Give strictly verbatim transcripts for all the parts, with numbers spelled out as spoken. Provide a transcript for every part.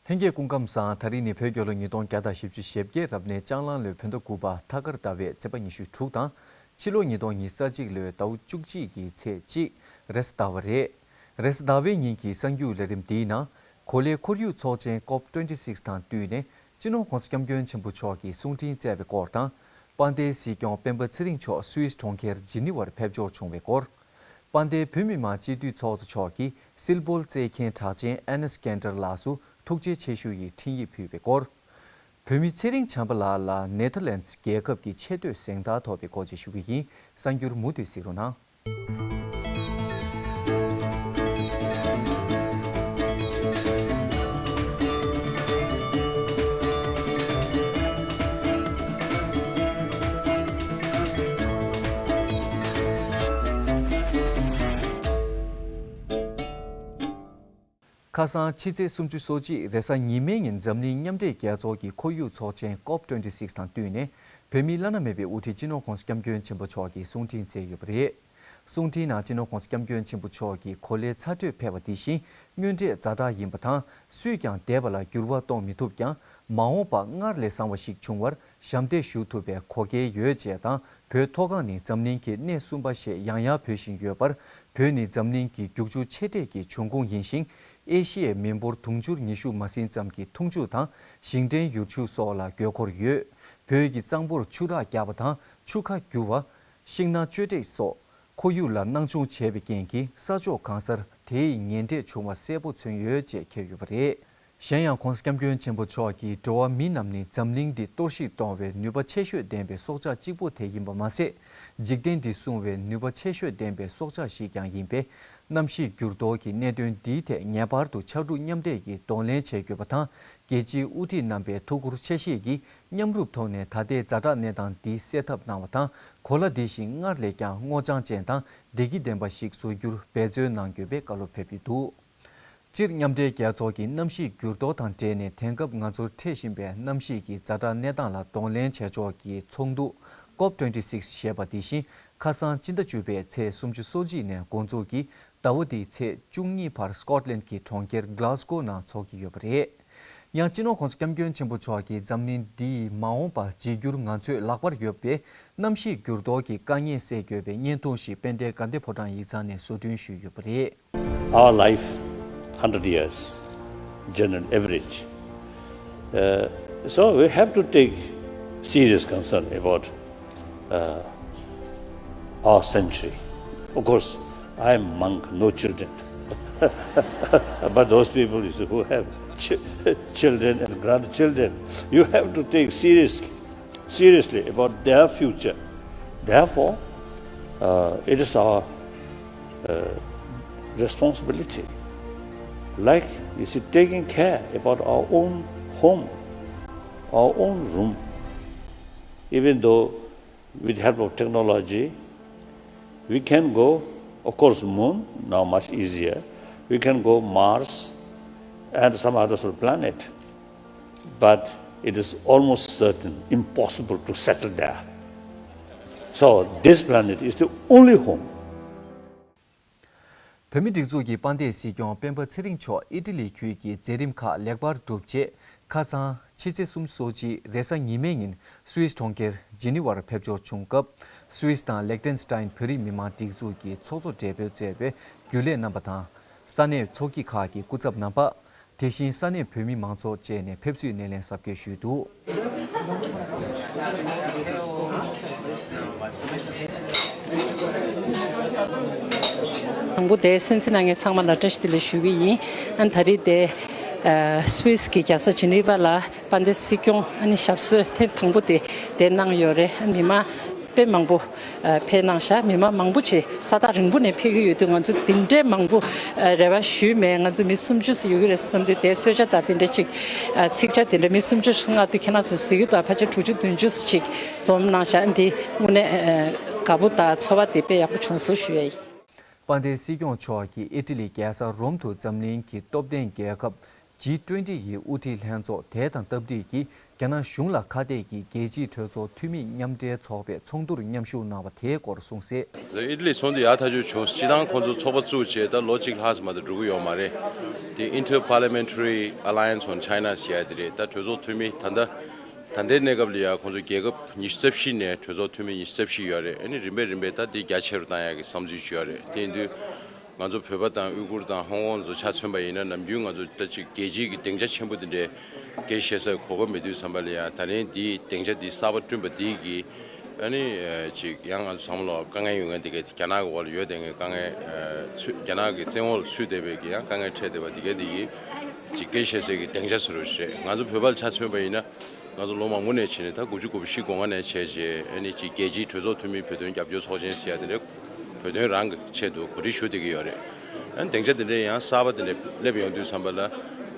ལྷན་རྒྱས་སྐུ་ཁམས་བཟང་། ད་རིང་ནི་བོད་རྒྱལ་ལོ་ཉིས་སྟོང་བརྒྱ་དང་བཞི་བཅུ་ཞེ་བརྒྱད་རབ་གནས་ལྕགས་གླང་ལོའི་བོད་ཟླ་དགུ་པ་ཐ་སྐར་ཟླ་བའི་ཚེས་པ་ཉི་ཤུ་དྲུག་དང་། ཕྱི་ལོ་ཉིས་སྟོང་ཉི་ཤུ་རྩ་གཅིག་ལོའི་ཟླ་བ་བཅུ་གཅིག་གི་ཚེས་གཅིག་རེས་གཟའ་ཟླ་བ་རེད། རེས་གཟའ་ཟླ་བའི་ཉིན་གྱི་གསར་འགྱུར་ལས་རིམ་འདིའི་ནང་། གོ་ལའི་ཁོར་ཡུག་ཚོགས་ཆེན་ཀོབ་ཊུ་ཝེན་ཊི་སིག་སི་དང་བསྟུན་ནས་སྤྱི་ནོར་༸གོང་ས་༸སྐྱབས་མགོན་ཆེན་པོ་མཆོག་གིས་གསུང་འཕྲིན་བསྩལ་བའི་སྐོར་དང་། དཔལ་ལྡན་སྲིད་སྐྱོང་སྤེན་པ་ཚེ་རིང་མཆོག་སུད་སི་གྲོང་ཁྱེར་ཇི་ནི་ཝར་ཕེབས་འབྱོར་བྱུང་བའི་སྐོར། དཔལ་ལྡན་བོད་མི་མང་སྤྱི་འཐུས་ཚོགས་གཙོ་མཆོག་གིས་སིལ་སྤོལ་རྩེད་མཁན་གྲགས་ཅན་ཨེ་ནེ་སི་ཀན་ཌར་ལགས་སུ་ཐུགས་རྗེ་ཆེ་ཞུ་ཡི་འཕྲིན་ཡིག་ཕུལ་བའི་སྐོར། བོད་མི་ཚེ་རིང་བྱམས་པ་ལགས་ལ་ནེ་ཐར་ལན་སི་རྒྱལ་ཁབ་ཀྱི་ཆེས་མཐོའི་གཟེངས་རྟགས་ཐོབ་པའི་སྐོར་བཅས་ཞུ་གི་ཡིན། གསར་འགྱུར་མུ་མཐུད་གཟིགས་རོགས་གནང་། ཁ་སང་ཕྱི་ཚེས་སུམ་ཅུ་སོ་གཅིག་རེས་གཟའ་ཉི་མའི་ཉིན་འཛམ་གླིང་མཉམ་འབྲེལ་རྒྱལ་ཚོགས་ཀྱི་ཁོར་ཡུག་ཚོགས་ཆེན་ཀོབ་ཊུ་ཝེན་ཊི་སིག་སི་དང་བསྟུན་ནས་བོད་མིའི་བླ་ན་མེད་པའི་དབུ་ཁྲིད་སྤྱི་ནོར་༸གོང་ས་༸སྐྱབས་མགོན་ཆེན་པོ་མཆོག་གིས་གསུང་འཕྲིན་བསྩལ་ཡོད་པ་རེད། གསུང་འཕྲིན་ནང་སྤྱི་ནོར་༸གོང་ས་༸སྐྱབས་མགོན་ཆེན་པོ་མཆོག་གིས་གོ་ལའི་ཚ་དྲོད་འཕེལ་བ་དེ་བཞིན་སྔོན་འགྲོའི་ཛ་དྲག་ཡིན་པ་དང་། སུས་ཀྱང་འདས་པ་ལ་འགྱུར་བ་གཏོང་མི་ཐུབ་ཀྱང་། མ་འོངས་པ་སྔར་ལས་བཟང་བ་ཞིག་འབྱུང་བར་ཞབས་འདེགས་ཞུ་ཐུབ་པའི་གོ་སྐལ་ཡོད་ཅེས་དང་། བོད་མཐོ་སྒང་ནི་འཛམ་གླིང་གི་སྣེ་གསུམ་པ་ཞེས་ཡང་ཡང་འབོད་བཞིན་ཡོད་པར། བོད་ནི་འཛམ་གླིང་གི་རྒྱུག་ཆུ་ཆེ་གྲས་ཀྱི་འབྱུང་ཁུངས་ཡིན་ཞིང་། ཨེ་ཤི་ཡའི་མི་འབོར་དུང་ཕྱུར་ཉི་ཤུ་མ་ཟིན་ཙམ་གྱི་འཐུང་ཆུ་དང་ཞིང་བྲན་ཡུར་ཆུ་སོགས་ལ་དགོས་མཁོར་ཡོད། བོད་ཀྱི་གཙང་པོར་ཆུ་རགས་རྒྱག་པ་དང་ཆུ་ཁ་རྒྱུ་བ། ཤིང་ནགས་གཅོད་འབྲེག་སོགས་ཁོར་ཡུག་ལ་སྣང་ཆུང་བྱས་པའི་རྐྱེན་གྱིས་ས་ཕྱོགས་གང་སར་དེའི་ངན་འབྲས་བྱུང་བ་གསལ་པོ་མཚོན་ཡོད་ཅེས་འཁོད་ཡོད་པ་རེད། གཞན་ཡང་༸གོང་ས་༸སྐྱབས་མགོན་ཆེན་པོ་མཆོག་གིས་འགྲོ་བ་མི་རྣམས་ནི་འཛམ་གླིང་འདི་གཏོར་བཤིག་གཏོང་བའི་ནུས་པ་ཆེ་ཤོས་ལྡན་པའི་སྲོག་ཆགས་གཅིག་པུ་དེ་ཡིན་པ་མ་ཟད། འཇིག་རྟེན་འདི་སྲུང་བའི་ནུས་པ་ཆེ་ཤོས་ལྡན་པའི་སྲོག་ཆགས་ཤིག་ཀྱང་ཡིན་པས། གནམ་གཤིས་འགྱུར་ལྡོག་གི་གནད་དོན་འདིའི་ཐད་ངེས་པར་དུ་ཕྱར་གྲུ་མཉམ་འདེགས་ཀྱིས་གདོང་ལེན་བྱེད་དགོས་པ་དང་། རྒྱལ་སྤྱིའི་དབུ་ཁྲིད་རྣམ་པའི་ཐུགས་ཁུར་ཆེ་བཞེས་ཀྱིས་མཉམ་རུབ་ཐོག་ནས་ད་ལྟའི་ཛ་དྲག་གནས་སྟངས་འདི་སེལ་ཐབས་གནང་བ་དང་། གོ་ལ་འདི་བཞིན་སྔར་ལས་ཀྱང་སྔོ་ལྗང་ཅན་དང་བདེ་སྐྱིད་ལྡན་པ་ཞིག་བཟོ་རྒྱུར་འབད་བརྩོན་གནང་དགོས་པའི་བཀའ་སློབ་ཕེབས་ཀྱི་འདུག་སྤྱིར་མཉམ་འབྲེལ་རྒྱལ་ཚོགས་ཀྱིས་གནམ་གཤིས་འགྱུར་ལྡོག་དང་འབྲེལ་ནས་དེང་སྐབས་ང་ཚོར་འཕྲད་བཞིན་པའི་གནམ་གཤིས་ཀྱི་ཛ་དྲག་གནས་སྟངས་ལ་གདོང་ལེན་བྱེད་ཕྱོགས་ཀྱི་ཚོགས་འདུ་ཀོབ་ཊུ་ཝེན་ཊི་སིག་སི་ཞེས་པ་དེ་བཞིན་ཁ་སང་སྤྱི་ཟླ་བཅུ་པའི་ཚེས་སུམ་ཅུ་སོ་གཅིག་ནས་འགོ་འཛུགས་ཀྱིས་ཟླ་བ་འདིའི་ཚེས་བཅུ་གཉིས་བར་སྐོཊ་ལན་གྱི་གྲོང་ཁྱེར་གྷ་ལ་སྒོ་ནང་འཚོགས་ཀྱི་ཡོད་པ་རེད། ཡང་སྤྱི་ནོར་༸གོང་ས་༸སྐྱབས་མགོན་ཆེན་པོ་མཆོག་གིས་འཛམ་གླིང་འདིའི་མ་འོངས་པ་བརྗེ་འགྱུར་ང་ཚོའི་ལག་པར་ཡོད་པས། གནམ་གཤིས་འགྱུར་ལྡོག་གི་དཀའ་ངལ་སེལ་དགོས་པའི་བརྙན་ཐུང་ཞིག་དཔལ་ལྡན་དགའ་ལྡན་ཕོ་བྲང་ཡིག་ཚང་ནས་བཟོ་སྐྲུན་ཞུས་ཡོད་པ་རེད། Our life, hundred years, general average. Uh, so we have to take serious concern about uh, our century. Of course, I am monk, no children. But those people, you see, who have ch- children and grandchildren, you have to take seriously, seriously about their future. Therefore, uh, it is our uh, responsibility. Like, you see, taking care about our own home, our own room. Even though with help of technology, we can go, of course, moon, now much easier. We can go Mars and some other sort of planet. But it is almost certain, impossible to settle there. So this planet is the only home. བོད་མིའི་སྒྲིག་འཛུགས་ཀྱི་དཔལ་ལྡན་སྲིད་སྐྱོང་སྤེན་པ་ཚེ་རིང་མཆོག་ཨི་ཊ་ལི་ཁུལ་གྱི་མཛད་རིམ་ཁག་ལེགས་པར་གྲུབ་རྗེས། ཁ་སང་ཕྱི་ཚེས་སུམ་ཅུ་སོ་གཅིག་རེས་གཟའ་ཉི་མའི་ཉིན་སུད་སི་གྲོང་ཁྱེར་ཇི་ནི་ཝར་ཕེབས་འབྱོར་བྱུང་སྐབས། སུད་སི་དང་ལེག་ཊེན་སི་ཊའིན་བོད་རིགས་མི་མང་སྒྲིག་འཛུགས་ཀྱི་ཚོགས་གཙོ་སྦྲེལ་པོས་གཙོས་པའི་རྒྱུན་ལས་རྣམ་པ་དང་། ས་གནས་ཚོགས་སྐྱིད་ཁག་གི་སྐུ་ཚབ་རྣམ་པ། དེ་བཞིན་ས་གནས་བོད་མི་མང་ཚོགས་བཅས་ནས་ཕེབས་བསུའི་སྣེ་ལེན་གཟབ་རྒྱས་ཞུས་འདུག་དང་པོ་དེ་གསན་གཟིགས་གནང་མཁན་ཚང་མ་ལ་བཀྲ་ཤིས་བདེ་ལེགས་ཞུ་གི་ཡིན། ཨ་ད་རེས་དེ་ཨ་སུད་སི་གི་རྒྱལ་ས་ཇི་ནི་ཝ་ལ་དཔལ་ལྡན་སྲིད་སྐྱོང་ཨ་ནི་ཞབས་སོར་ཐེངས་དང་པོ་དེ་དེ་གནང་ཡོད་རེད། ཨ་མི་མང་དཔེ་མང་པོ་ཨ་ཕེབས་གནང་ཤག་མི་མང་མང་པོ་ཅིག་ས་ཐག་རིང་པོ་ནས་ཕེབས་ཀྱི་ཡོད་དུས་ང་ཚོ་དེ་འདྲའི་མང་པོ་ཨ་རེ་བ་ཞུས་མེད། ང་ཚོ་མི་སུམ་ཅུ་ཙམ་ཡོད་ཀྱི་རེད་བསམ་དུས་དེ་གསོལ་ཇ་དང་དེ་འདྲ་ཅིག་ཨ་ཚིག་ཇ་དེ་འདྲ་མི་སུམ་ཅུ་ཙམ་མངགས་དུས་ཁྱེད་རང་ཚོ་གཟིགས་ཀྱི་འདུག་ཕལ་ཆེར་དྲུག་ཅུ་བདུན་ཅུ་ཙམ་ཅིག་འཛོམས་གནང་ཤག་འདི་དངོས་གནས་ཨ་དགའ་པོ་དང་ཚོར་བ་དེ་དཔེ་ཡག་པོ་བྱུང་སོང་ཞུ་ཡ་ཡིན། དཔལ་ལྡན་སྲིད་སྐྱོང་མཆོག་གིས་ཨི་ཊ་ལི་རྒྱལ་ས་རོམ་དུ་འཛམ་གླིང་གི་སྟོབས་ལྡན་རྒྱལ་ཁབ་ཇི་ཊུ་ཝེན་ཊི་ཡི་དབུ་ཁྲིད་ལྷན་ཚོགས་དེ་དང་སྟབས་འགྲིག་གིས་ རྒྱ་ནག་གཞུང་ལ་ཁ་གཏད་ཀྱིས་རྒྱལ་སྤྱིའི་གྲོས་ཚོགས་འཐུས་མི་མཉམ་འབྲེལ་ཚོགས་པའི་ཚོགས་འདུར་མཉམ་ཞུགས་གནང་བ་དེའི་སྐོར་གསུངས་གསལ། ཨི་ཊ་ལི་ཚོགས་འདུ་ཡག་ཐག་ཆོད་བྱུང་། སྤྱིར་བཏང་ཁོང་ཚོ་ཚོགས་པ་བཙུགས་རྗེས་ད་ལོ་གཅིག་ལྷག་ཙམ་མ་གཏོགས་འགྲོ་གི་ཡོད་མ་རེད། དེ་Inter-Parliamentary Alliance on China ཟེར་ཡ་དེ་རེད། ད་གྲོས་ཚོགས་འཐུས་མི་ད་ལྟ་ད་ལྟའི་གནས་སྐབས་ལ་ཡ་ཁོང་ཚོ་རྒྱལ་ཁབ་ཉི་ཤུ་རྩ་བཞི་ནས་གྲོས་ཚོགས་འཐུས་མི་ཉི་ཤུ་རྩ་བཞི་ཡོད་རེད། ཨ་ནི་རིམ་པས་རིམ་པས་ད་དེ་རྒྱ་ཆེ་རུ་བཏང་ཡག་གི་བསམ་ཚུལ་ཞིག་ཡོད་རེད། དེ་ཡིན་དུས། ང་ཚོ་བོད་པ་དང་ཨུ་གུར་དང་ཧོང་ཀོང་ཚོ་ཆ་མཚོན་པ་ཡིན་ན། ནམ་རྒྱུན་ང་ཚོ་ད་ཅིག་རྒྱལ་སྤྱིའི་གི་སྡིངས་ཆ་ཆེན་པོ་འདི་འདྲའི་སྐད་བཤད་སའི་གོ་སྐབས་མེད་དུས་ཙམ་པ་ལ་ཡང་ད་རིང་འདིའི་སྡིངས་ཆ་འདི་གསར་པ་བསྐྲུན་པ་འདི་གིས་ཨ་ནི་ཅིག་ཡང་ང་ཚོ་ཚང་མ་ལ་དཀའ་ངལ་ཡོད་མཁན་དེ་གའི་རྒྱ་ནག་གི་འོག་ལ་ཡོད་བསྡད་མཁན་དཀའ་ངལ་ཚུད། རྒྱ་ནག་གི་བཙན་འོག་ལ་ཚུད་བསྡད་པའི་གི་ཡང་དཀའ་ངལ་འཕྲད་བསྡད་པ་འདི་གའི་འདི་གིས་ཅིག་སྐད་བཤད་སའི་གི་སྡིངས་ཆ་ཟེར་རོ་ཞེས་ང་ཚོ་བོད་པ་ལ་ཆ་མཚོན་པ་ཡིན་ན། ང་ཚོ་ལོ་མང་པོ་ནས་བྱས་ནས་ད་དགུ་བཅུ་གོ་བཞི་གོ་ལྔ་ནས་བྱས་རྗེས་ཨ་ནི་ཅིག་རྒྱལ་སྤྱིའི་གྲོས་ཚོགས་འཐུས་མིའི་བོད་དོན་རྒྱབ་སྐྱོར་ཚོགས་ཆེན་ཟེར་ཡ་དེ་འདྲའི་བོད་དོན་རང་གི་ཆེད་དུ་གོ་སྒྲིག་ཞུ་བསྡད་ཀྱི་ཡོད་རེད། ཨ་ནི་སྡིངས་ཆ་དེ་འདྲའི་ཡང་གསར་པ་དེ་འདྲ་སླེབས་ཡོང་དུས་ཙམ་པ་ལ་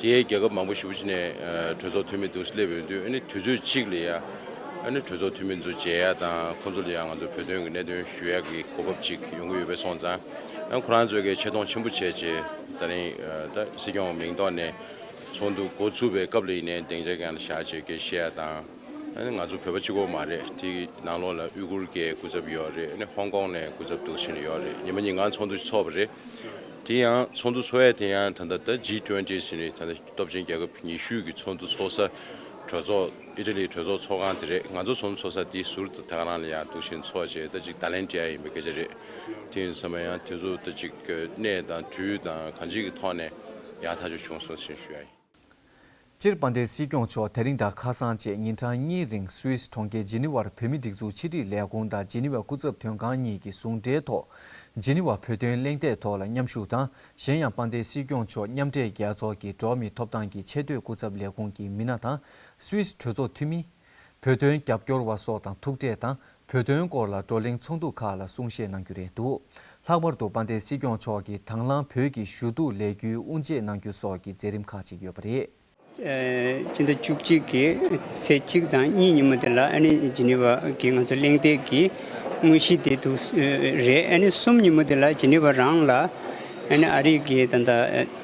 དེའི་རྒྱལ་ཁབ་མང་པོ་ཞེ་པོ་ཅིག་ནས་ཨ་གྲོས་ཚོགས་འཐུས་མི་འདུག་སླེབས་ཡོང་དུས། ཨ་ནི་དུས་ཚོད་གཅིག་ལ་ཡ་ཨ་ནི་གྲོས་ཚོགས་འཐུས་མི་ཚོ་མཇལ་ཡ་དང་ཁོང་ཚོ་ལ་ཡ་ང་ཚོ་བོད་དོན་གྱི་གནད་དོན་ཞུ་ཡ་གི་གོ་སྐབས་ཅིག་ཡོང་གི་ཡོད་པ་སོང་ཙང་། ཨ་ཁོ་རང་ཚོས་ཀྱི་ཆེ་མཐོང་ཆེན་པོ་བྱས་རྗེས་ད་རིང་ད་སྲིད་སྐྱོང་མིང་ཐོག་ནས། ཚོགས་འདུ་འགོ་ཚུགས་པའི་སྐབས་ལ་ཡིན་ནའི་སྡིངས་ཆ་གང་ལ་བཞག་བྱས་སྐད་བཤད་ཡ་དང་། ཨ་ནི་ང་ཚོ་བོད་པ་གཅིག་པོ་མ་རེད། དེའི་ནང་ལོགས་ལ་ཨུ་གུར་གྱི་སྐུ་ཚབ་ཡོད་རེད། ཨ་ནི་ཧོང་ཀོང་ནས་སྐུ་ཚབ་འདུག་ཕྱིན་ཡོད་རེད། ཉི་མ་ཉིན་གང་ཚོགས་འདུ་ཚོགས་པ་རེད། དེ་ཡང་ཚོགས་འདུ་ཚོགས་ཡ་དེ་ཡང་ད་ལྟ་ད་ཇི་ཊུ་ཝེན་ཊི་ཟེར་ནས་ད་ལྟ་སྟོབས་ཆེན་རྒྱལ་ཁབ་ཉི་ཤུ་གི་ཚོགས་འདུ་ཚོགས་ས་གྲོས་ཚོགས་ཨི་ཊ་ལིའི་གྲོས་ཚོགས་ཚོགས་ཁང་དེ་རེད། ང་ཚོ་ཚོགས་འདུ་ཚོགས་ས་དེ་ཟུར་དུ་ད་ག་རང་ལ་ཡང་འདུག་ཕྱིན་ཚོགས་བྱས་ད་ཅིག་བརྡ་ལན་སྤྲད་ཡ་ཡིན་པའི་སྐད་ཆ་རེད། དེ་ཡིན་ཙང་ཡང་དེ་ཚོ་ད་ཅིག་གནས་དང་དུས་དང་གང་ཅིའི་ཐོག་ནས་ཡག་ཐག་ཆོད་བྱུང་སོང་ཞེས་ཞུ་ཡ་ཡིན། སྤྱིར་དཔལ་ལྡན་སྲིད་སྐྱོང་མཆོག་དེ་རིང་དང་ཁ་སང་བཅས་ཉིན་གྲངས་གཉིས་རིང་སུད་སི་གྲོང་ཁྱེར་ཇི་ནི་ཝར་བོད་མིའི་སྒྲིག་འཛུགས་ཕྱི་དྲིལ་ལས་ཁུངས་དང་ཇི་ནི་ཝར་སྐུ་ཚབ་དོན་ཁང་གཉིས་ཀྱི་ཟུང་འབྲེལ་ཐོག་ཇི་ནི་ཝར་བོད་དོན་གླེང་སྟེགས་ཐོག་ལ་མཉམ་ཞུགས་དང་། གཞན་ཡང་དཔལ་ལྡན་སྲིད་སྐྱོང་མཆོག་མཉམ་འབྲེལ་རྒྱལ་ཚོགས་ཀྱི་འགྲོ་བ་མིའི་ཐོབ་ཐང་གི་ཆེས་མཐོའི་སྐུ་ཚབ་ལས་ཁུངས་ཀྱི་མི་སྣ་དང་། སུད་སི་གྲོས་ཚོགས་འཐུས་མི། བོད་དོན་རྒྱབ་སྐྱོར་བ་སོགས་དང་ཐུག་འཕྲད་དང་། བོད་དོན་སྐོར་ལ་བགྲོ་གླེང་ཚོགས་འདུ་ཁག་ལ་གསུང་བཤད་གནང་རྒྱུ་རེད་འདུག། ལྷག་པར་དུ་དཔལ་ལྡན་སྲིད་སྐྱོང་མཆོག་གིས་དང་བླངས་བོད་ཀྱི་ཞུ་གཏུག་ལས་འགུལ་དབུ་འབྱེད་གནང་རྒྱུ་སོགས་ཀྱི་མཛད་རིམ་ཁག་ཅིག་ཡོད་པ་རེད། ཨེ། སྤྱི་ཟླ་བཅུ་གཅིག་གི་ཚེས་གཅིག་དང་གཉིས་ཉིན་མོ་དེ་ལ་ཨ་ནི་ཇི་ནི་ཝ་གི་ང་ཚོ་གླེང་སྟེགས་ཀྱི་དངོས་གཞི་དེ་འདུག་རེད། ཨ་ནི་གསུམ་ཉིན་མོ་དེ་ལ་ཇི་ནི་ཝ་རང་ལ་ཨ་ནི་ཨ་རི་གི་ད་ལྟ་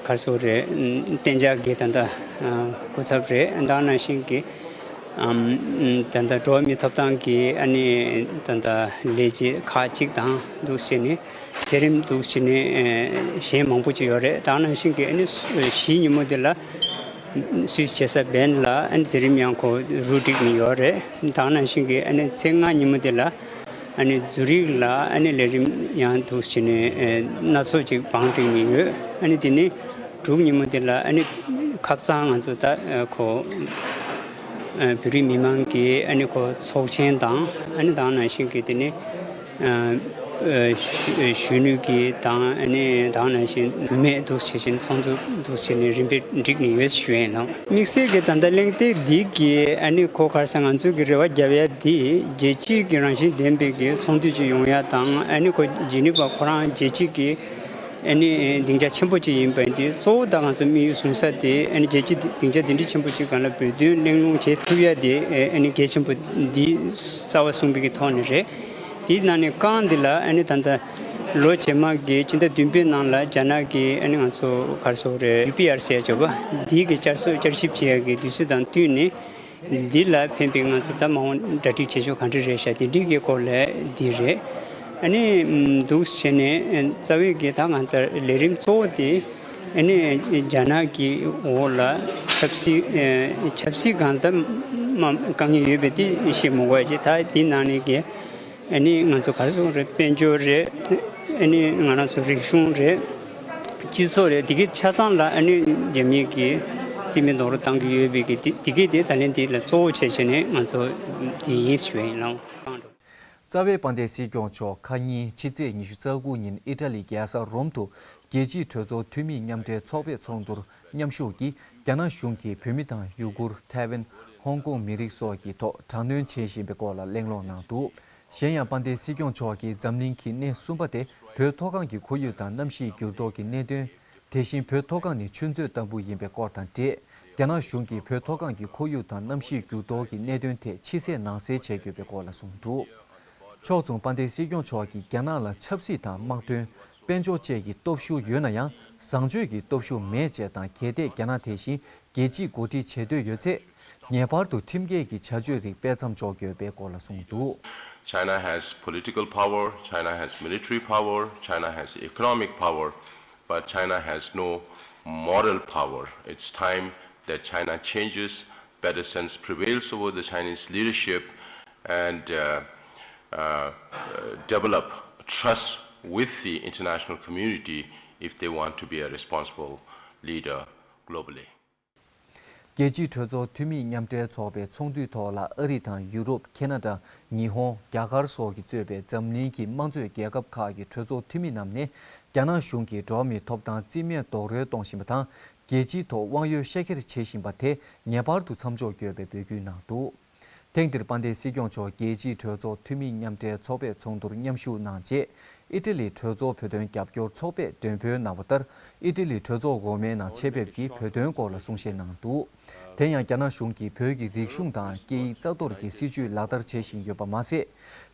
ག་རེ་ཟེར་དགོས་རེད། གཏན་འཇགས་ཀྱི་ད་ལྟ་སྐུ་ཚབ་རེད། ད་ག་ནང་བཞིན་གྱི་ཨམ། ད་ལྟ་འགྲོ་བ་མིའི་ཐོབ་ཐང་གི་ཨ་ནི་ད་ལྟ་ལས་བྱེད་ཁག་ཅིག་དང་འདུག་བྱས་ནས་མཛད་རིམ་འདུག་བྱས་ནས་ཨེ། གཞན་མང་པོ་ཅིག་ཡོད་རེད། ད་ག་ནང་བཞིན་གྱི་ཨ་ནི་བཞི་ཉིན་མོ་དེ་ལ་སུད་སི་བྱེད་ས་བྷན་ལ་ཨ་ནི་མཛད་རིམ་ཡང་ཁོ་རུ་སྒྲིག་ནས་ཡོད་རེད། ད་ག་ནང་བཞིན་གྱི་ཨ་ནི་ཚེས་ལྔ་ཉིན་མོ་དེ་ལ་ཨ་ནི་ཛུ་རིག་ལ་ཨ་ནི་ལས་རིམ་ཡང་འདུག་བྱས་ནས་ཨེ། སྣ་ཚོགས་ཅིག་བང་བསྒྲིགས་ནས་ཡོད། ཨ་ནི་དེ་ནས་དྲུག་ཉིན་མོ་དེ་ལ་ཨ་ནི་ཁ་སང་ང་ཚོ་ད་ཁོ་བོད་རིགས་མི་མང་གི་ཨ་ནི་ཁོ་ཚོགས་ཆེན་དང་ཨ་ནི་ད་ག་ནང་བཞིན་གྱི་དེ་ནས་གཞོན་ནུ་གི་དང་ཨ་ནི་ད་ག་ནང་བཞིན་བུད་མེད་འདུག་བྱས་བཞིན་ཚོགས་འདུ་འདུག་བྱས་ནས་རིམ་པས་བསྒྲིགས་ནས་ཡོད་ཞུ་ཡས་ཡིན་ནོ། དམིགས་བསལ་གྱི་ད་ལྟ་གླེང་སྟེགས་འདི་གི་ཨ་ནི་ཁོ་ག་རེ་ཟེར་ང་ཚོ་གི་རེ་བ་རྒྱབ་ཡ་འདི་རྒྱལ་སྤྱིའི་གི་རང་བཞིན་ལྡན་པའི་གི་ཚོགས་འདུ་ཅིག་ཡོང་ཡ་དང་ཨ་ནི་ཁོ་ཇི་ནི་ཝ་ཁོ་རང་རྒྱལ་སྤྱི་གི་ཨ་ནི་སྡིངས་ཆ་ཆེན་པོ་ཅིག་ཡིན་པ་འདི་གཙོ་བོ་ད་ང་ཚོ་དམིགས་ཡུལ་བཟུང་ས་དེ་ཨ་ནི་རྒྱལ་སྤྱི་སྡིངས་ཆ་འདི་འདྲའི་ཆེན་པོ་ཅིག་སྒང་ལ་བོད་དོན་གླེང་སློང་བྱེད་ཐུབ་ཡ་དེ་ཨ་ནི་གལ་ཆེན་པོ་འདི་རྩ་བ་བཟུང་བའི་གི་ཐོག་ནས་རེད། དེའི་ནང་ནས་རྐང་འདི་ལ་ཨ་ནི་ད་ལྟ་ལོ་རྗེས་མ་གི་སྤྱི་ཟླ་བདུན་པའི་ནང་ལ་རྒྱ་ནག་གི་ཨ་ནི་ང་ཚོ་ག་རེ་ཟེར་དགོས་རེད། ཡུ་པི་ཨར་སི་ཟེར་ཡ་ཅིག་ཡོད་པ་འདི་གི་བསྐྱར་གསོ་བསྐྱར་ཞིབ་བྱེད་ཡ་གི་དུས་ཚོད་དང་བསྟུན་ནས། འདི་ལ་ཕན་པའི་ང་ཚོ་ད་མ་འོངས་གྲ་སྒྲིག་བྱེད་ཕྱོགས་ག་འདྲ་རེད་ཤག་དེ་འདྲའི་གི་སྐོར་ལ་འདི་རེད། ཨ་ནི་འདུག་བྱས་ནས་རྩ་བའི་གི་ད་ང་ཚོ་ལས་རིམ་གཙོ་བོ་དེ་ཨ་ནི་རྒྱ་ནག་གི་འོག་ལ་ཆབ་སྲིད་ཆབ་སྲིད་སྒང་ད་མ་དཀའ་ངལ་ཡོད་པའི་དེ་བཤད་མི་དགོས་ཅིག་ད་དེའི་ནང་ནས་གི་ཨ་ནི་ང་ཚོ་ག་རེ་ཟེར་དགོས་རེད། དཔལ་འབྱོར་རེད། ཨ་ནི་ང་རང་ཚོ་རིག་གཞུང་རེད། སྤྱི་ཚོགས་རེད། དེ་གའི་ཆ་ཚང་ལ་ཨ་ནི་རྒྱ་མི་གིས་རྩིས་མེད་རྡོག་རོལ་བཏང་གི་ཡོད་པའི་གི་དེ་དེ་གའི་དེ་ད་ལན་དེ་ལ་གཙོ་བོ་བྱས་བྱས་ནས་ང་ཚོ་དེ་ཡིན་ཞུ་ཡ་ཡིན་ལགས། རྩ་བའི་དཔལ་ལྡན་སྲིད་སྐྱོང་མཆོག་ཁ་ཉིན་ཕྱི་ཚེས་ཉི་ཤུ་རྩ་དགུ་ཉིན་ཨི་ཊ་ལི་རྒྱལ་ས་རོམ་དུ་རྒྱལ་སྤྱིའི་གྲོས་ཚོགས་འཐུས་མིའི་མཉམ་འབྲེལ་ཚོགས་པའི་ཚོགས་འདུར་མཉམ་ཞུགས་ཀྱིས་རྒྱ་ནག་གཞུང་གིས་བོད་མི་དང་ཡུ་གུར། ཐའེ་ཝན། ཧོང་ཀོང་མི་རིགས་སོགས་ཀྱི་ཐོག་དྲག་གནོན་བྱེད་བཞིན་པའི་སྐོར་ལ་གླེང་སློང་གནང་འདུག། གཞན་ཡང་དཔལ་ལྡན་སྲིད་སྐྱོང་མཆོག་གིས་འཛམ་གླིང་གི་གནས་གསུམ་པ་སྟེ་བོད་མཐོ་སྒང་གི་ཁོར་ཡུག་དང་གནམ་གཤིས་འགྱུར་ལྡོག་གི་གནད་དོན། དེ་བཞིན་བོད་མཐོ་སྒང་ནི་ཆུ་མཛོད་ལྟ་བུ་ཡིན་པའི་སྐོར་དང་འབྲེལ། རྒྱ་ནག་གཞུང་གིས་བོད་མཐོ་སྒང་གི་ཁོར་ཡུག་དང་གནམ་གཤིས་འགྱུར་ལྡོག་གི་གནད་དོན་ཐད་ཕྱི་གསལ་ནང་གསལ་བྱེད་དགོས་པའི་སྐོར་ལ་གསུངས་འདུག། ཕྱོགས་མཚུངས་དཔལ་ལྡན་སྲིད་སྐྱོང་མཆོག་གིས་རྒྱ་ནག་ལ་ཆབ་སྲིད་དང་དམག་དོན། དཔལ་འབྱོར་བཅས་ཀྱི་སྟོབས་ཤུགས་ཡོད་ན་ཡང་བཟང་སྤྱོད་ཀྱི་སྟོབས་ཤུགས་མེད་ཅེས་དང་། གལ་ཏེ་རྒྱ་ནག་དེ་བཞིན་རྒྱལ་སྤྱིས་འགོ་ཁྲིད་བྱེད་འདོད་ཡོད་ཚེ། ངེས་པར་དུ་ཁྲིམས་འགལ་གྱི་བྱ་སྤྱོད་རིགས་སྤེལ་མཚམས་འཇོག་དགོས་པའི་སྐོར་ལ་གསུངས་འདུག། China has political power, China has military power, China has economic power, but China has no moral power. It's time that China changes, better sense prevails over the Chinese leadership, and uh, uh, uh, develop trust with the international community if they want to be a responsible leader globally. རྒྱལ་སྤྱིའི་གྲོས་ཚོགས་འཐུས་མི་མཉམ་འབྲེལ་ཚོགས་པའི་ཚོགས་འདུའི་ཐོག་ལ། ཨ་རི་དང་ཡུ་རོབ། ཁེ་ན་ཌ། ཉི་ཧོང་། རྒྱ་གར་སོགས་ཀྱིས་གཙོས་པའི་འཛམ་གླིང་གི་དམངས་གཙོའི་རྒྱལ་ཁབ་ཁག་གི་གྲོས་ཚོགས་འཐུས་མི་རྣམས་ནས། རྒྱ་ནག་གཞུང་གིས་འགྲོ་བ་མིའི་ཐོབ་ཐང་རྩིས་མེད་རྡོག་རོལ་གཏོང་བཞིན་པ་དང་། རྒྱལ་སྤྱིའི་ཐོག་དབང་ཡོད་ཤ་འཁྱེར་བྱེད་བཞིན་པ་དེ་ངེས་པར་དུ་མཚམས་འཇོག་དགོས་པའི་འབོད་སྐུལ་གནང་འདུག། ཐེངས་འདིར་དཔལ་ལྡན་སྲིད་སྐྱོང་མཆོག་རྒྱལ་སྤྱིའི་གྲོས་ཚོགས་འཐུས་མི་མཉམ་འབྲེལ་ཚོགས་པའི་ཚོགས་འདུར་མཉམ་ཞུགས་གནང་རྗེས། ཨི་ཊ་ལིའི་གྲོས་ཚོགས་བོད་དོན་རྒྱབ་སྐྱོར་ཚོགས་པས་མགྲོན་འབོད་གནང་བ་ལྟར། ཨི་ཊ་ལིའི་གྲོས་ཚོགས་འོག་མའི་ནང་ཆེད་ཕེབས་ཀྱིས་བོད་དོན་སྐོར་ལ་གསུང་བཤད་གནང་འདུག། དེ་ཡང་རྒྱ་ནག་གཞུང་གིས་བོད་ཀྱི་རིག་གཞུང་དང་སྐད་ཡིག་རྩ་གཏོར་གྱི་སྲིད་བྱུས་ལག་བསྟར་བྱེད་བཞིན་ཡོད་པ་མ་ཟད།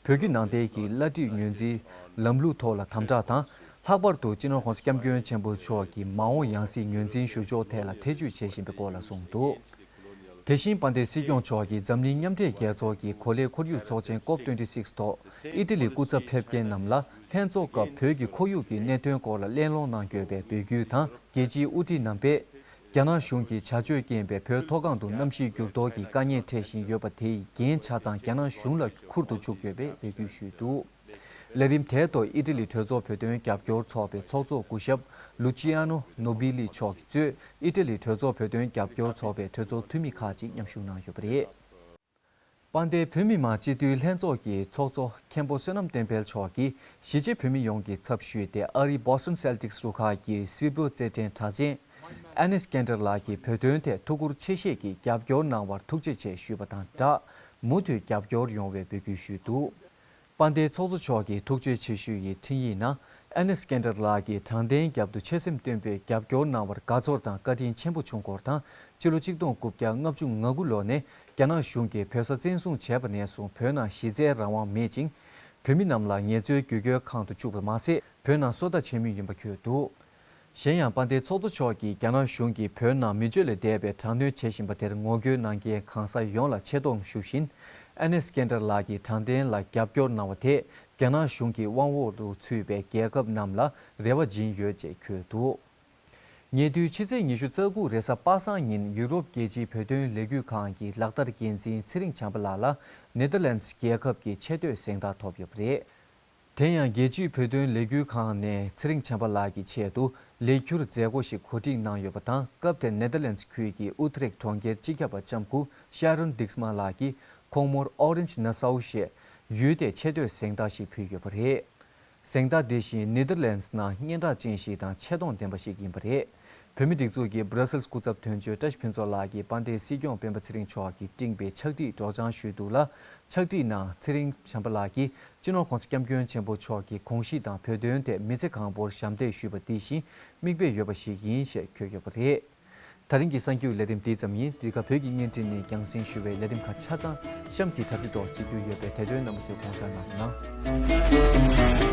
བོད་བརྒྱུད་ནང་བསྟན་གྱི་བླ་བྲིས་ངོས་འཛིན་ལམ་ལུགས་ཐོག་ལ་དམ་དྲག་དང་། ལྷག་པར་དུ་སྤྱི་ནོར་༸གོང་ས་༸སྐྱབས་མགོན་ཆེན་པོ་མཆོག་གི་མ་འོངས་ཡང་སྲིད་ངོས་འཛིན་ཞུ་ཕྱོགས་ཐད་ལ་ཐེ་བྱུས་བྱེད་བཞིན་པའི་སྐོར་ལ་གསུངས་འདུག། དེ་བཞིན་དཔལ་ལྡན་སྲིད་སྐྱོང་མཆོག་གིས་འཛམ་གླིང་མཉམ་འབྲེལ་རྒྱལ་ཚོགས་ཀྱི་གོ་ལའི་ཁོར་ཡུག་ཚོགས་ཆེན་ཀོབ་ཊུ་ཝེན་ཊི་སིགས་ཐོག་ཨི་ཊ་ལིའི་སྐུ་ཚབ་ཕེབས་མཁན་རྣམས་ལ་ལྷན་ཚོགས་སྐབས་བོད་ཀྱི་ཁོར་ཡུག་གི་གནད་དོན་སྐོར་ལ་གླེང་སློང་གནང་དགོས་པའི་འབོད་སྐུལ་དང་། རྒྱལ་སྤྱིའི་དབུ་ཁྲིད་རྣམ་པས་རྒྱ་ནག་གཞུང་གི་བྱ་སྤྱོད་རྐྱེན་པས་བོད་མཐོ་སྒང་དུ་གནམ་གཤིས་འགྱུར་ལྡོག་གི་དཀའ་ངལ་འཕྲད་བཞིན་ཡོད་པ་དེའི་འགན་ཆ་ཚང་རྒྱ་ནག་གཞུང་ལ་ཁུར་དུ་བཅུག་དགོས་པའི་འབོད་སྐུལ་ཞུས་འདུག། ལས་རིམ་དེའི་ཐོག་ཨི་ཊ་ལི་གྲོས་ཚོགས་བོད་དོན་རྒྱབ་སྐྱོར་ཚོགས་པའི་ཚོགས་གཙོ་སྐུ་ཞབས་ལུ་ཅི་ཡ་ནོ་ནོ་བི་ལི་མཆོག་གིས་གཙོས་ཨི་ཊ་ལི་གྲོས་ཚོགས་བོད་དོན་རྒྱབ་སྐྱོར་ཚོགས་པའི་གྲོས་ཚོགས་འཐུས་མི་ཁག་ཅིག་མཉམ་ཞུགས་གནང་ཡོད་པ་རེད། དཔལ་ལྡན་བོད་མི་མང་སྤྱི་འཐུས་ལྷན་ཚོགས་ཀྱི་ཚོགས་གཙོ་མཁན་པོ་བསོད་ནམས་བསྟན་འཕེལ་མཆོག་གིས་གཞིས་བྱེས་བོད་མི་ཡོངས་ཀྱི་ཚབ་ཞུས་ཏེ། ཨ་རིའི་བྷོ་སི་ཊོན་སེལ་ཊིག་སི་རུ་ཁག་གི་སིལ་བུ་རྩེད་འགྲན་གྲགས་ཅན་ཨེ་ནེ་སི་ཀན་ཌར་ལགས་ཀྱིས་བོད་དོན་ཐད་ཐུགས་ཁུར་ཆེ་བཞེས་ཀྱིས་རྒྱབ་སྐྱོར་གནང་བར་ཐུགས་རྗེ་ཆེ་ཞུས་པ་དང་སྦྲགས། མུ་མཐུད་རྒྱབ་སྐྱོར་ཡོང་བའི་འབོད་སྐུལ་ཞུས་འདུག། དཔལ་ལྡན་ཚོགས་གཙོ་མཆོག་གི་ཐུགས་རྗེ་ཆེ་ཞུ་ཡི་འཕྲིན་ཡིག་ནང་། ཨེ་ནེ་སི་ཀན་ཌར་ལགས་ཀྱིས་དྲང་བདེན་རྒྱབ་ཏུ་ཆོད་སེམས་བརྟན་པོས་རྒྱབ་སྐྱོར་གནང་བར་དགའ་ཚོར་དང་བཀའ་དྲིན་ཆེན་པོ་བྱུང་སྐོར་དང་། ཕྱི་ལོ་ཆིག་སྟོང་དགུ་བརྒྱ་ལྔ་བཅུ་ང་དགུ་ལོ་ནས་རྒྱ་ནག་གཞུང་གིས་བོད་ས་བཙན་བཟུང་བྱས་པ་ནས་བཟུང་བོད་ནང་གཞི་རྩའི་རང་དབང་མེད་ཅིང་། བོད་མི་རྣམས་ལ་ངལ་རྩོལ་བརྒྱུད་སྐྱོར་ཁང་དུ་བཅུག་པ་མ་ཟད། བོད་ནང་སོ་ལྟ་བྱེད་མུས་ཡིན་པ་འཁོད་འདུག། གཞན་ཡང་། དཔལ་ལྡན་ཚོགས་གཙོ་མཆོག་གིས་རྒྱ་ནག་གཞུང་གིས་བོད་ནང་མི་སྤྱོད་ལས་འདས་པའི་དྲག་གནོན་བྱེད་བཞིན་པ་དེར་ངོ་རྒོལ་གནང་མཁན་གང་ཟག་ཡོངས་ལ་ཆེ་མཐོང་ཞུ་བཞིན། ཨེ་ནེ་སི་ཀན་ཌར་ལགས་ཀྱིས་དྲང་བདེན་ལ་རྒྱབ་སྐྱོར་གནང་བ་དེས། རྒྱ་ནག་གཞུང་གི་དབང་འོག་ཏུ་ཚུད་པའི་རྒྱལ་ཁབ་རྣམས་ལ་རེ་བ་སྦྱིན་ཡོད་ཅེས་འཁོད་འདུག། ཉེ་དུས་ཕྱི་ཚེས་ཉི་ཤུ་རྩ་དགུ་རེས་གཟའ་པ་སངས་ཉིན། ཡུ་རོབ་རྒྱལ་སྤྱིའི་བོད་དོན་ལས་འགུལ་ཁང་གི་ལག་བསྟར་འགན་འཛིན་ཚེ་རིང་བྱམས་པ་ལགས་ལ་ནེ་དར་ལེན་ཌི་སི་རྒྱལ་ཁབ་ཀྱི་ཆེ་བསྟོད་གཟེངས་རྟགས་ཐོབ་ཡོད་པ་རེད། དེ་ཡང་། རྒྱལ་སྤྱིའི་བོད་དོན་ལས་འགུལ་ཁང་ནས་ཚེ་རིང་བྱམས་པ་ལགས་ཀྱི་ཆེད་དུ་ལས་འཁྱུར་མཛད་སྒོ་ཞིག་གོ་སྒྲིག་གནང་ཡོད་པ་དང་། སྐབས་དེར་ནེ་དར་ལེན་ཌི་སི་ཁུལ་གྱི་ཨུ་ཐི་རེག་གྲོང་ཁྱེར་སྤྱི་ཁྱབ་པ་ལྕམ་སྐུ་ཤ་རོན་ཌིག་སི་མ་ལགས་ཀྱིས་ཁོང་མོར་ཨོ་རེན་ཇི་ནེ་སའུ་ཞེས་ཡུལ་དེའི་ཆེ་བསྟོད་གཟེངས་རྟགས་ཤིག་ཕུལ་ཡོད་པ་རེད། གཟེངས་རྟགས་འདི་བཞིན་ནེ་དར་ལེན་ཌི་སི་ནང་སྙན་གྲགས་ཅན་ཞིག་དང་ཆེ་མཐོང་ལྡན་པ་ཞིག་ཡིན་པ་རེད། བོད་མིའི་སྒྲིག་འཛུགས་ཀྱི་སྦ་ར་སིལ་སྐུ་ཚབ་དོན་གཅོད་བཀྲ་ཤིས་ཕུན་ཚོགས་ལགས་ཀྱིས་དཔལ་ལྡན་སྲིད་སྐྱོང་སྤེན་པ་ཚེ་རིང་མཆོག་གིས་བཀྲིན་པའི་ཕྱག་བྲིས་སྒྲོག་སྦྱང་ཞུས་འདུག་ལ། ཕྱག་བྲིས་ནང་ཚེ་རིང་བྱམས་པ་ལགས་ཀྱིས་སྤྱི་ནོར་༸གོང་ས་༸སྐྱབས་མགོན་ཆེན་པོ་མཆོག་གི་དགོངས་གཞི་དང་བོད་དོན་ཐད་མི་ཚེ་གང་པོར་ཞབས་འདེགས་ཞུས་པ་འདི་བཞིན་མིག་དཔེ་ཡོད་པ་ཞིག་ཡིན་ཞེས་འཁོད་ཡོད་པ་རེད། ད་རིང་གི་གསར་འགྱུར་ལས་རིམ་འདི་ཙམ་ཡིན། འདི་ག་བོད་ཀྱི་བརྙན་འཕྲིན་ནས་རྒྱང་སྲིང་ཞུ་བའི་ལས་རིམ་ཁག་ཆ་ཚང་གཤམ་གྱི་དྲ་ཚིགས་ཐོག་གཟིགས་རྒྱུ་ཡོད་པས། དེ་དོན་རྣམ་པ་ཚོས་དགོངས་འཇགས་གནང་རོགས་གནང་།